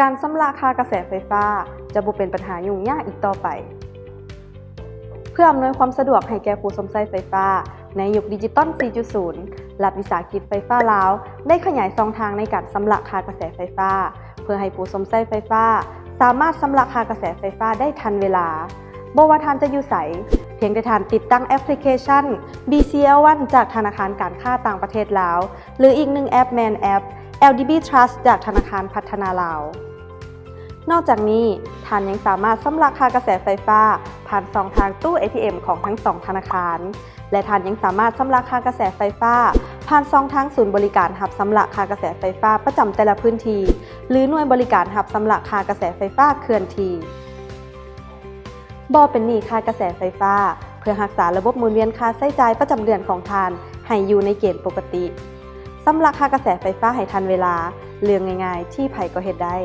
ການຊຳລະຄ່າກະແສໄຟຟ້າຈະບໍ່ເປັນບັນຫາຫຍຸ້ງຍາກອີກຕໍ່ໄປ. ເພື່ອອຳນວຍຄວາມສະດວກໃຫ້ແກ່ຜູ້ຊົມໃຊ້ໄຟຟ້າໃນຍຸກດິຈິຕອນ ສີ່ຈຸດສູນ ລັດວິສາຫະກິດໄຟຟ້າລາວໄດ້ຂະຫຍາຍຊ່ອງທາງໃນການຊຳລະຄ່າກະແສໄຟຟ້າ ເພື່ອໃຫ້ຜູ້ຊົມໃຊ້ໄຟຟ້າສາມາດຊຳລະຄ່າກະແສໄຟຟ້າໄດ້ທັນເວລາ. ບໍ່ວ່າທ່ານຈະຢູ່ໃສ, ພຽງແຕ່ທ່ານຕິດຕັ້ງແອັບພລິເຄຊັນ BCL One ຈາກທະນາຄານການຄ້າຕ່າງປະເທດລາວ ຫຼື ອີກໜຶ່ງແອັບແມ່ນແອັບ LDB Trust ຈາກທະນາຄານພັດທະນາລາວ. ນອກຈາກນີ້, ທ່ານຍັງສາມາດຊຳລະຄ່າກະແສໄຟຟ້າຜ່ານຊ່ອງທາງຕູ້ ATM ຂອງທັງສອງທະນາຄານ ແລະ ທ່ານຍັງສາມາດຊຳລະຄ່າກະແສໄຟຟ້າຜ່ານຊ່ອງທາງສູນບໍລິການຮັບຊຳລະຄ່າກະແສໄຟຟ້າປະຈຳແຕ່ລະພື້ນທີ່ ຫຼື ໜ່ວຍບໍລິການຮັບຊຳລະຄ່າກະແສໄຟຟ້າເຄື່ອນທີ່. ບໍ່ເປັນໜີ້ຄ່າກະແສໄຟຟ້າ ເພື່ອຮັກສາລະບົບໝູນວຽນຄ່າໃຊ້ຈ່າຍປະຈຳເດືອນຂອງທ່ານໃຫ້ຢູ່ໃນເກນປົກກະຕິ. ຊຳລະຄ່າກະແສໄຟຟ້າໃຫ້ທັນເວລາ, ເລື່ອງງ່າຍໆທີ່ໃຜກໍເຮັດໄດ້.